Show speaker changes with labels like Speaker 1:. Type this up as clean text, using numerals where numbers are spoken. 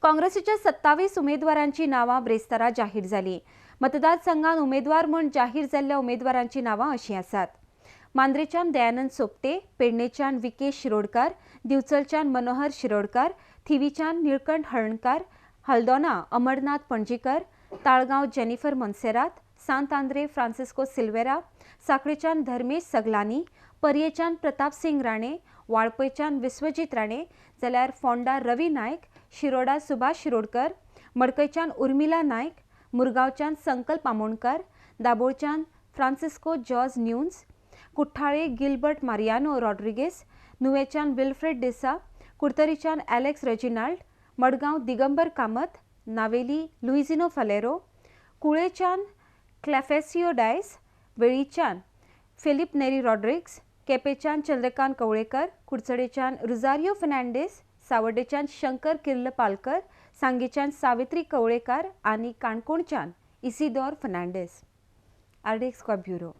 Speaker 1: काँग्रेसीच्या 27 उमेदवारांची नांवां ब्रेस्तारा जाहीर जाली. मतदारसंघात उमेदवार म्हूण जाहीर जाल्ल्या उमेदवारांची नांवां अशीं आसात. मांद्रेच्यान दयानंद सोपटे, पेडणेच्यान विकेश शिरोडकार, दिवचलच्यान मनोहर शिरोडकार, थिवीच्यान निळकंठ हळर्णकार, हल्दोना अमरनाथ पणजीकर, ताळगांव जेनिफर मोन्सेरात, सांत आंद्रे फ्रांसिस्को सिल्वेरा, साखळेच्यान धर्मेश सगलानी, पर्येच्यान प्रतापसिंग राणे, वाळपयच्यान विश्वजीत राणे, जाल्यार फोंडा रवी नायक, शिरोडा सुभाष शिरोडकर, मडकयच्यान उर्मिला नायक, मुरगांवच्यान संकल्प आमोणकर, दाबोळच्यान Francisco George Nunes, Kuthale Gilbert Mariano Rodrigues, नुवेच्यान Wilfred D'Sa, कुडतरीच्यान Alex Reginald, Madgaon Digambar Kamat, Navelim Luizinho Faleiro, कुळेच्यान क्लॅफेसियो डायस, वेळीच्यान फिलीप नेरी रॉड्रिग्स, केपेच्यान चंद्रकांत कवळेकर, कुडचडेच्यान रुजारियो फर्नांडीस, सावर्डेच्यान शंकर किर्ल पालकर, सांगेच्यान सावित्री कवळेकार आनी काणकोणच्यान Isidore Fernandes. RDX bureau.